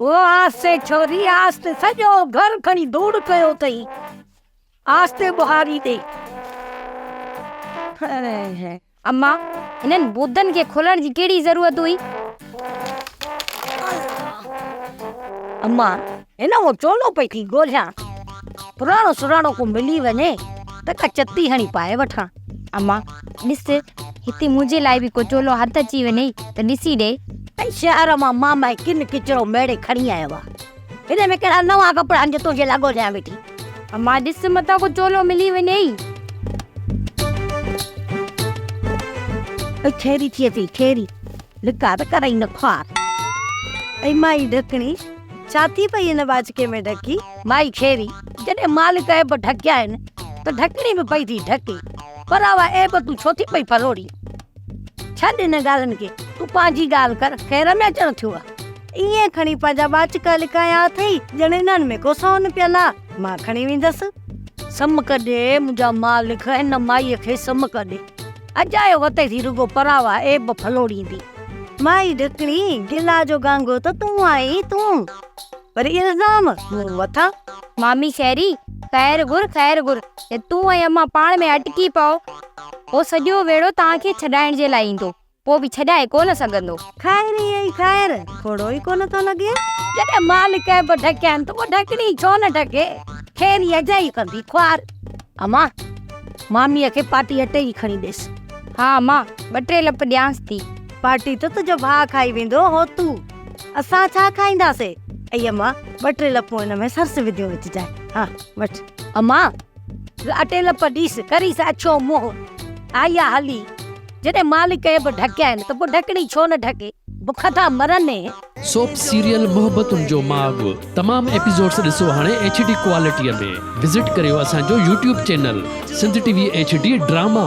او آهستي ڇوري آهستي سڄو گهر کڻي ڌوڙ ڪيو اٿئي. آهستي ٻهاري ڏي. اما، انهن بودن کي کولڻ جي ڪهڙي ضرورت هئي؟ اما، هن اهو چولو پئي ٿي ڳولهيان. پراڻو سراڻو ڪو ملي وڃي ته ڪا چتي هڻي پائي وٺان. اما، ڏس، هتي منهنجي لاء به ڪو چولو هٿ اچي وڃئي ته ڏسي ڏي. ۽ شهر مان مامائي ڪن ڪچرو ميڙي کڻي آيو آ. هن ۾ ڪهڙا نوان ڪپڙا آهن جو تنهنجي لاء ڳولهيان ويٺي. امان ڏس متان ڪو چولو ملي وڃئي. اي کيري ٿئي ٿي کيري، لڪا ته ڪرئي نه خوار. اي مائي ڍڪڻي، ڇا ٿي پئي هن ٻاچڪي ۾ ڍڪي؟ مائي کيري، جڏهن مالڪ عيب ڍڪيا آهن ته ڍڪڻي به پئي ٿي ڍڪي. پراوا عيب تون ڇو ٿي پئي پروڙين؟ ڇڏ انهن ڳالهين کي، تون پنهنجي ڳالهه ڪر، خير ۾ اچڻ ٿيو آ. ائين کڻي پنهنجا ٻاچڪا لڪايا اٿئي، ڄڻ انهن ۾ ڪو سون پيل آ. مان کڻي ويندس. سمڪ ڏي منهنجا مالڪ، هن مائيء کي سمڪ ڏي. اجايو وتي ٿي رڳو پراوا عيب ڦلوڙيندي. مائي ڍڪڻي، گلا جو گانگو ته تون آهين، تون. وري الزام مون مٿان. مامي خيري، خير گهر خير گهر، جي تون ۽ امان پاڻ ۾ اٽڪي پئو، هو سڄو ويڙهو توهان کي ڇڏائڻ جي لاء ايندو. پوء به ڇڏائي ڪو نه سگهندو. خير ئي ۽ خير، کوڙو ئي ڪونه ٿو لڳي. جڏهن مالڪ عيب ڍڪيا آهن ته پوء ڍڪڻي ڇو نه ڍڪي؟ خير ئي اجائي ڪندي خوار. امان، ماميء کي پاٽي اٽي جي کڻي ڏيس. ها امان، ٻه ٽي لپ ڏيانس ٿي. پاٽي ته تنهنجو ڀاء کائي ويندو هو تون. اسان ڇا کائينداسي؟ ائي امان، ٻه ٽي لپون ان ۾ سرس وڌيون وجهجانء. ها، وٺ. امان، اٽي لپ ڏيس، ڪريس اڇو منهن. آئي آ هلي. جڏهن مالڪ عيب ڍڪيا آهن ته پوء ڍڪڻي ڇو نه ڍڪي؟ بک ٿا مرن. سوپ سيريل محبتن جو ماڳ تمام ايپيسوڊس ڏسو هاڻي ايڇ ڊي ڪوالٽي ۾ وزٽ ڪريو اسان جو YouTube channel Sindh T V H D drama.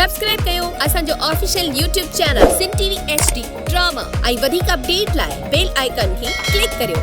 Subscribe ڪيو اسان جو official YouTube channel Sindh T V H D drama ۽ وڌيڪ اپڊيٽ لاء بيل آئيڪان کي ڪلڪ ڪريو.